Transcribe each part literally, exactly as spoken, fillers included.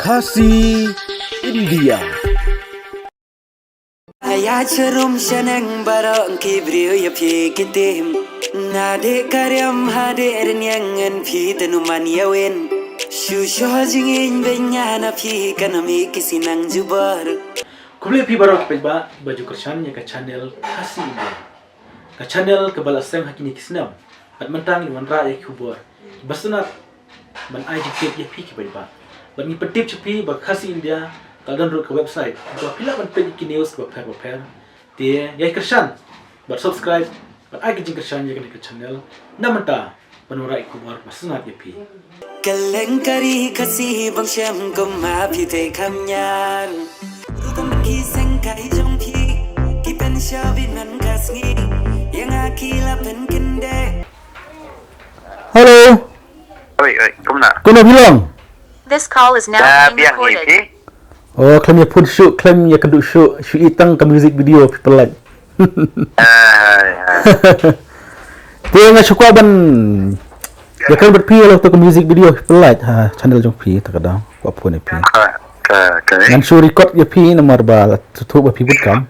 Khasi India. Aya cherum shaneng barok ki brio ya phi kitim. Na de kariam ha de renyang ngan phi tenuman yawin. Shu shu jingin benya na phi kanami kisinang jubor. Khublei phi barok peit ba ba ju kyrshan ya ka channel Khasi India. Ka channel ka ba la seng ha kini ki snem. Bad mentang ngi wanrah ya ki khubor. Ba sanat ban ai jingtip ya phi ki paidbah. Bad ngi pyntip cha phi ba Khasi India ka don ruh ka website. Ba phi lah ban peit ki news ba pher ba pher. Te ya kyrshan bad subscribe bad ai ki jingkyrshan ya kane ka channel. Na mynta ban wanrah ki khubor ba sanat ya phi. Kaleng kari Khasi bang shem kum ma phi te kham nyar. Rutam ki seng kai jong phi ki pen sha bi man kasngi. Yang aki la pen kende. Hello. Oi, oi, kumna. Kumno phi long? This call is now being recorded. Oh, khlem ïa phone shuh, khlem ïa kynduh shuh, shu i tang ka music video phi pynlait. Te nga shu kwah ban ïa kren bad phi ïa la to ka music video phi pynlait ha channel jong phi ta ka daw kwah phone ïa phi. Ngan shu record ïa phi namar ba la tu ba phi bun kam.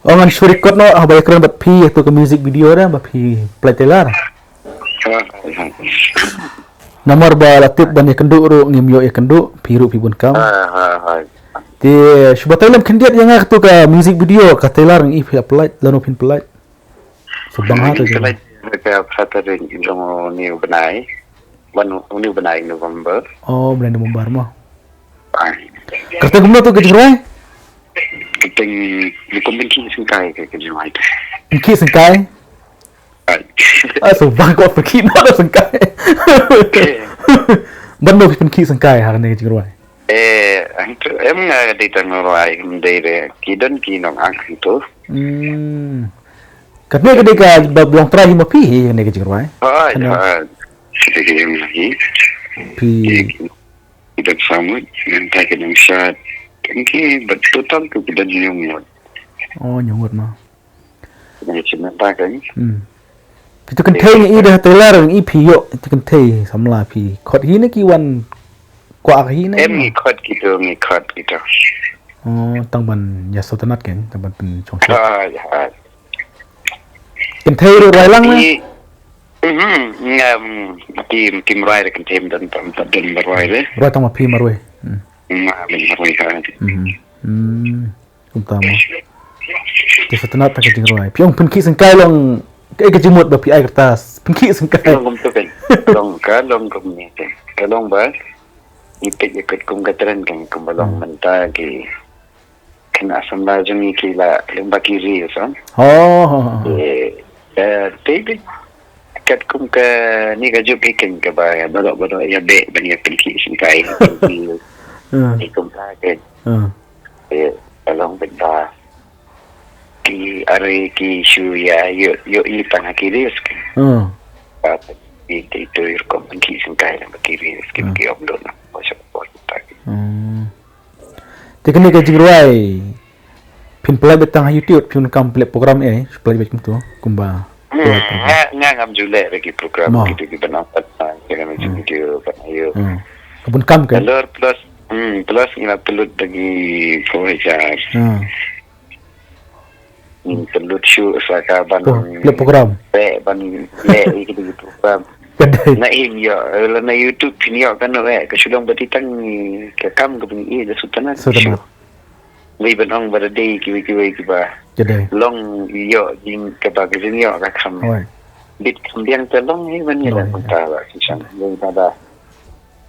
Oh ngan shu record noh haba ïakren bad phi ïa tu ka music video re ba phi pynlait trailer. Namar ba la tip ban ïakynduh ruh ngim ïoh ïakynduh phi ruh phi bun kam. Te shu batai lem khyndiat ïa nga katu ka music video ka trailer ngi phi la pynlait lano phin pynlait. Shu bang ha tu. Ka pynlait ka pynlait jong ni u bnai. Wan uni u bnai November. Oh, bnai November mo. Kata kumno tu ka jingrwai? Kata ni kum pynkhih sengkai ka jingrwai. Pynkhih sengkai? Ah, so bang ko pynkhih no sengkai. Ban no pynkhih sengkai ha kane ka jingrwai. Eh, ang tu em nga dei tang rwai em dei re ki don ki nong ang tu. Hmm. Katne ka dei ka ba blong trai hi ma phi hi kane ka jingrwai. Hai, hai. Kita ke yang lagi. Phi. Kita sama dengan tak kena sat. Engke betul tu kita nyong. Oh, nyong ma. Ngi chin mynta ka. Hmm. Phi tu kynthei ngi i da trailer ngi i phi ïoh tu kynthei samla phi. Khot hi ne ki wan kwah hi ne. Em ngi khot ki tu ngi khot ki tu. Oh, tang ban ïa sotanat keng, tang ban pynchong. Ha, ya. Kynthei ruh rwai lang ne. Mhm, ngam kim kim rwai re kynthei dan tam tam dan rwai re. Rwai tang ma phi ma rwai. Hmm. Ma min rwai ha. Mhm. Hmm. Kumta mo. Te sa tnat ta ka jingrwai. Phi ong pynkhih sengkai long kaei ka jingmut ba phi ai kata pynkhih sengkai. Long kum tu kan. Long ka long kum ni kan. Ka long ba. Ipit ikut kum ka tren kan kum ba long mynta ki. Kan asam ba jong ki la long ba ki ri so. Oh. Eh, te kat kum ka ni ka juk ki kan ka ba ba ba ya be ban ya pynkhih sengkai. Ni kum ka kan. Eh, ka long bad ba ki are ki shu ïa ïoh ïoh i tang ha ki risk. Hmm. Ba ki ki tu ïoh kum ki sengkai lang ba ki risk ki ki om don na. Ba sha ba ta ki. Hmm. Te kane ka jingrwai phin pynlait beit tang ha YouTube phin kam pynlait program eh pynlait beit kumtu kumba. Hmm, nga nga ngam ju leh lagi program ki tu ki ban apat na ki kan ju video ban ayo. Hmm. Ka bun kam kan. Dollar plus Hmm, plus ngi la pynlut da ki four hajar. Hmm. Ngi pynlut shu sa ka ban. Oh, le program. Pe ban le iki di program. Kadai. Na in yo, la na YouTube phin yo kan we ka shu long ba ti tang ka kam ka pyn i da sutana. Sutana. Wei ban ong ba da dei ki wei ki wei ki ba. Kadai. Long yo jing ka ba ka jing yo ka kam. Oi. Bit kam biang te long ni ban ni da. Oi. Ka ba ki sang. Long ba da.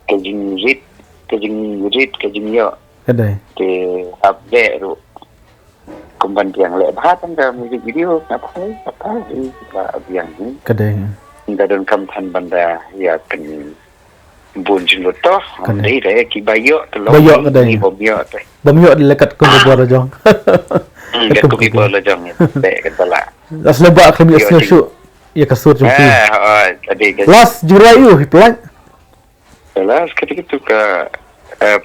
Ka jingrit, ka jingrit, ka jingïoh. Ka dei. Te ap beh ruh. Kum ban biang leh bha tang ka music video, nga phai, nga phai, ba biang ni. Ka dei. Nga don kam than ban da ïa pyn bun jinglut to. Ka dei. Dei da ki ba ïoh te long. Ba ïoh ka dei. Ni bom ïoh te. Bom ïoh de lekat kum bor la jong. Hmm, kat kum bor la jong. Dei ka bala. As leba khlem ïoh shu. Ïa ka sur jong ki. Ah, ah, ka dei ka. Last jurai ïoh hi plan. Last kata kata ka eh,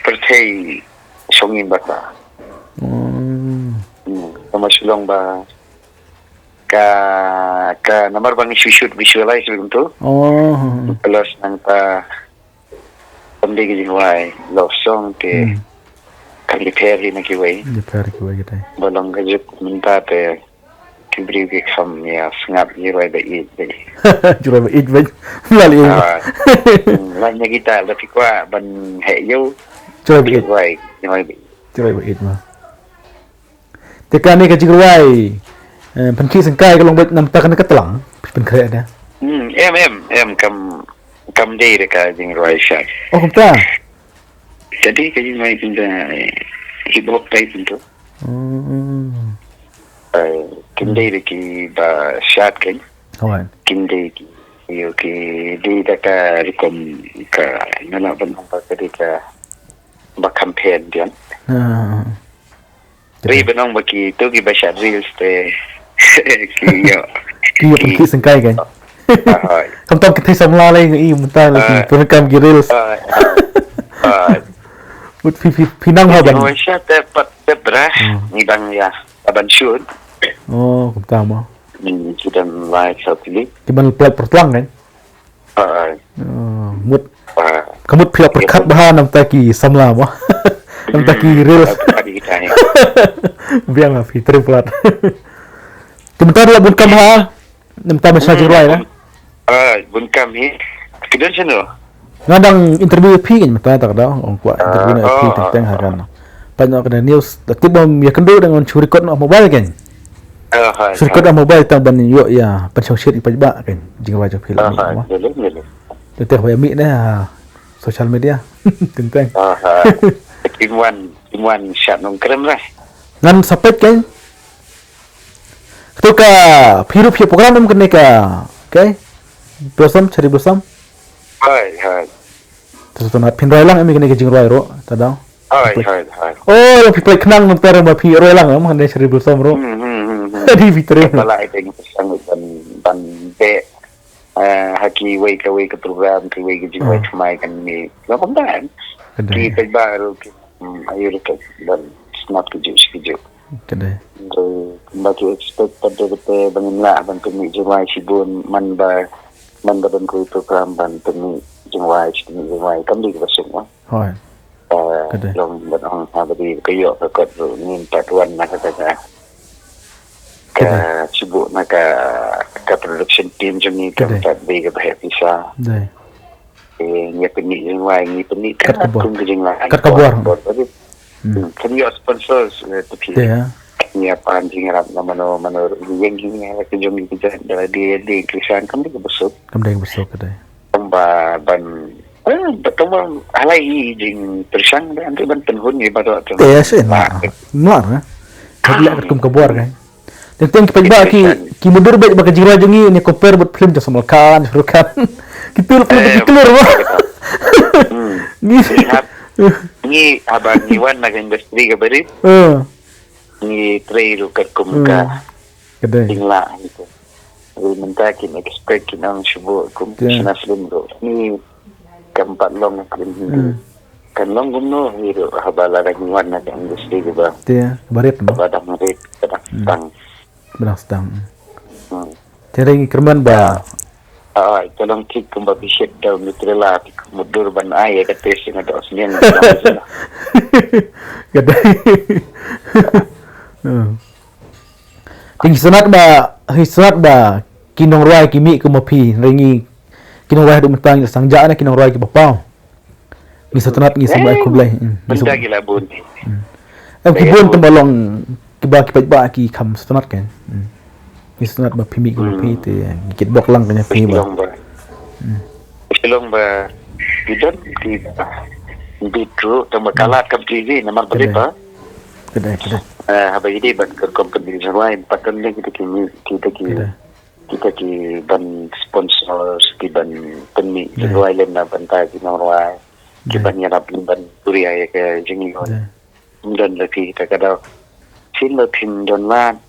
pyrthei shongin bata. Hmm. Hmm. Sama Shillong ba ka ka namar bang shu shoot visualize begitu. Oh. Plus nang ta kam dei ka jingrwai love song te Hmm. kam dei pher hi na kiwei. Dei pher kiwei kita. Ba long ka juk mynta te ki briew ki kham ïa sngap jingrwai ba ïeit ba. Jingrwai ba ïeit ba. Mlal ïeit. Ah, hmm, la ïa kita la phi kwah ban heh ïew. Jingrwai ba ïeit. Jingrwai, jingrwai ba ïeit. Jingrwai ba ïeit ma. Te kane ka jingrwai, eh, pynkhih syngkai ka long beit namta kane ka tlang, phi pynkhreh da. Hmm, em, em, em, kam, kam dei da ka jingrwai shad. Oh, kumta? Jadi ka jingrwai kumta, eh, hip hop type kumta. Hmm. Eh, kam dei da ki ba shad kan. Alright. Kim dei ki, ïoh ki dei da ka rukom ka, nga lah ban ong ba ka dei ka ba campaign biang. Ah. Ri ban ong ba ki tu ki ba shad reels te ki ïoh. Ki ïoh pynkhih syngkai kan. Ah, hoi. Kam tam ki thei samla lei i mynta lei ki Ah. pynkhih ki reels. Ah, ah, ah. Mut phi, phi, phi nang ha ban. Ïoh shad te pat te bra. Hmm. Ngi dang ïa ban shoot. Oh, kumta mo. Hmm, ki dang lai sa pili. Ki ban play pyrtlang kan? Ah, ah. Oh, mut. Ah. Ka mut phi la pyrkhat bha namta ki samla mo. Namta ki Hmm, reels. Ah, pyrkhat kita ni. Biang la phi triplat. Te mynta la bun kam ha. Namta ba sha Hmm, jingrwai la. Ah, bun kam hi. Ki don shano? Nga dang interview ïa phi kan mynta ta ka daw, ong kwah interview na ïa phi Ah, teng teng ah, ha kan. Peit noh ka news, da tip bym ïa kynduh dang ngan shu record noh mobile kan. Ah, hai, Shu record hai. Noh mobile tang ban ïoh ïa pynshongshit ïa paidbah kan. Jingrwai jong phi la Ah, mih hai, mo. Lele, lele. Teng teng ba ïa mih ne ha social media. Teng teng. Ah, hai. Kim wan, kim wan shad nongkrem lah. Ngan sa peit kan. Katu ka phi ruh phi program em kane ka, okay? Blossom, Cherry Blossom. Hai, hai. Te sa tang phin roi lang em kane ka jingroi ruh, ta dang. Hai, hai, hai. Oh, phi peit khnang nang ter ma phi roi lang em kane Cherry Blossom ruh. Hmm, hmm, hmm, hmm. Di phi trei. Ba la ai teng sang ban, ban be. Eh, ha kiwei kiwei ki program, kiwei ki jingwei Hmm. thymmai kan mih. Nga pom dan. Ka dei. Ki peit ba ruh ki, hmm, ayu ruh ka ban sngap ki juh, ki juh. Ka dei. Dei, kumba ki expect pat dei kata ba ngin lah ban pynmih jingwai shibun man ba, man ba don kiwei program ban pynmih jingwai, pynmih jingwai. Kam dei kaba suk mo. Hooid. Eh, ka dei. Long ban ong ha ba dei ka ïoh ka kot ruh ngin pat wan na ka, ka, ka, ka Ka dei. Shu buh na ka, ka production team jong ngi. Ka dei. Ka pat dei ka ba heh pisa. Dei. Eh, ngi pynmih jingwai, ngi pynmih kat ka bor. Kat ka bor. Kat ka bor. Bor, bor, bor. Hmm. Hmm, kan ïoh sponsors, eh, te phi. Dei, ha. Ngi pan jingïarap na mano, mano, ïeng ngi la ka jong ngi ka jait, da dei, dei, Krishan kam dei ka ba suk. Kam dei ka ba suk, ka dei. Tang ba ban, eh, ba tang ba halai i jingpyrshang ba, ante ban pynhun i ba doh tang. Eh, shen, ma. Ma, eh. Ba leh katkum ka bor, kan. Teng teng ki paidbah ki, ki mutdur beit ba ka jingrwai jong ngi ne compare bad film jong Salman Khan, Shah Rukh Khan. Ki tu film ki clear ba. Hmm. Ngi. Ngi hap, ngi haba ngi wan na ka industry ka barit. Eh. Ngi trei ruh katkum ka. Hmm. Ka dei. Jinglah ngi tu. Ri mynta kin expect kin ong shu buh kum Shana film ruh. Ni kam pat long film Hindi. Hmm. Kan long kumno hi ruh haba la dang wan na ka industry kaba. Te, kaba rit mo. Kaba dang rit, kaba dang Hmm. Sdang. Kaba dang sdang. Hmm. Te ri ngi kyrmen ba. Ah, ah, ka long thik kumba phi shet da u Nutella, phi mutdur ban ai ïa ka taste nga doh sniang. Ka dei. Hmm. Te ngi sngewtynnat ba, ngi sngewtynnat ba ki nongrwai ki mih kum ma phi, hynrei ngi ki nongrwai haduh mynta ngi sdang jah na ki nongrwai kiba paw. Ngi sngewtynnat, ngi sngewbha khublei. Hmm, ngi sngewbha. Mynta ki la bun. Hmm. Em ki bun tang ba long kiba ki paidbah ki kham sngewtynnat kan. Hmm. Ngi sngewtynnat ba phi mih kum ma phi te ngi kitbok lang kane phi ba. Shillong ba. Hmm. Shillong ba ki don ki beat ruh tang ba ka lad kam T V namar ba dei ba. Ka dei, ka dei. Eh, haba ïadei bad ka competition rwai, pat don ne kita ki, kita ki, kita ki ban sponsors, ki ban pynmih ki rwai lem na bynta ki nongrwai, ki ban ïarap lem ban buria ïa ka jingïoh. Ym don la phi kita ka daw. Sien ba phim don lad.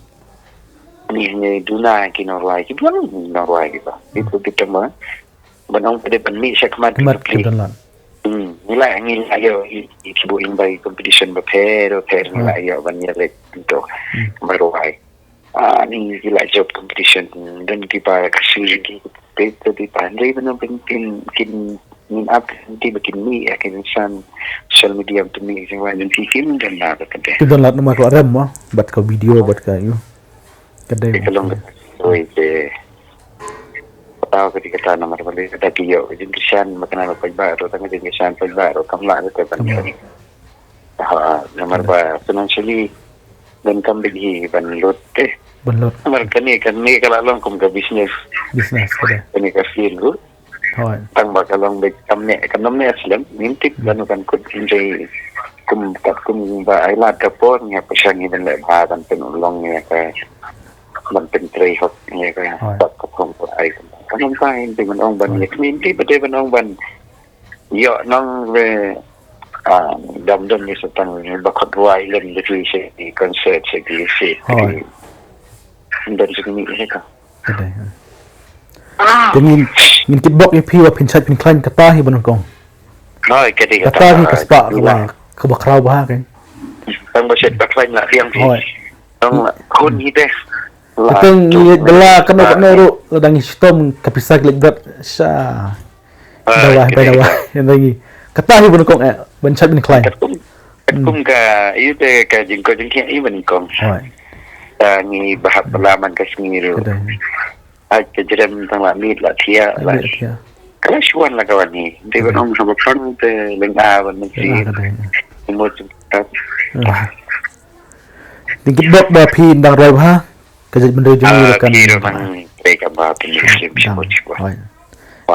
Ngi ngi duna ki nongrwai, ki ban nongrwai ki ba. Ki tu kita ma. Ban ong pat dei ban mih sha khmat ki pli. Hmm, ngi la, ngi la ïoh, i, i kibu ing bai competition bapher, bapher, ngi la ïoh ban ïa leit to. Hmm. Ba rwai. Ah, ngi la jop competition, don kiba ka su jong ki, te, te, te, pa, hynrei ban ong kin, kin, kin, Ngin ap, nti ba kin mih ïa ki jinsan social media, to mih jingwan jingphi, kim don lad ka dei. Ki don lad namar ka rem mo, bad ka video, bad ka, ïoh. Ka dei. Ka long ka dei te. Taw ka dei kata namar ba lei kata ki ïoh ka jingkyrshan, ba kane ka paidbah ruh, tang ka jingkyrshan paidbah ruh kam lah ka ban. Ha, namar ba financially donkam beit hi ban lut te. Ban lut. Namar kane, kane ka la long kum ka business. Business ka dei. Kane ka field ruh. Hooid. Tang ba ka long beit kam ne, kam ne slem, ngim tip lano kan kut, ngim tip kum, kat kum ba ai lad ka por, ngi hap shang ngi ban leh bha, ban pynlong ïa ka, ban pyntrei hok ïa ka, Hooid. Kat ka phong ko ai ka. Kam ta ngim tip ban ong ban ïa, ngim tip ba dei ban ong ban ïoh nong re, ah, dam dam ni sa tang ba khot ruai lem de tu se ki concert se ki se. Hooid. Dam se ni se ka. Ka dei. Te ngin, ngin kitbok ïa phi ba phin shait phin khlaiñ, kata hi ba nyngkong. Hooid, ka dei Kata hi ka spah kaba, kaba khraw bha kan. Tang ba shait ba khlaiñ la biang phi. Hooid. Tang hun hi te. Te ngi da la kano kano ruh la dang shitom ka pisa ki leit bret sha. Dawa, bai dawa. Yang lagi. Kata hi ba nyngkong eh, ban shait ban khlaiñ. Katkum, katkum ka, ïa te ka jingko jingkhiah ïa ba nyngkong. Hooid. Ta ngi ba hap ba la man ka sngi ruh. Ka dei. Ai ka jrem tang la miet la thiah la. Miet thiah. Ka la shuan la ka wan hi. Te ban ong haba pang te leng a ban si. Ka dei. Mo. Ah. Ngin kitbok ba phi dang rwai bha. Ka jaitbynriew jong ngi ruh kan. Ki ruh nang trei kam ba phi shim shim shim. Hooid.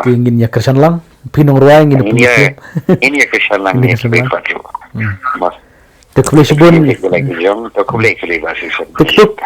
Te ngin ïa kyrshan lang. Phi nongrwai ngin. Ngin ïa, ngin ïa kyrshan lang, ngin ïa kyrshan lang. Te khublei shibun. Khublei, khublei ba shisien. Tuk tuk.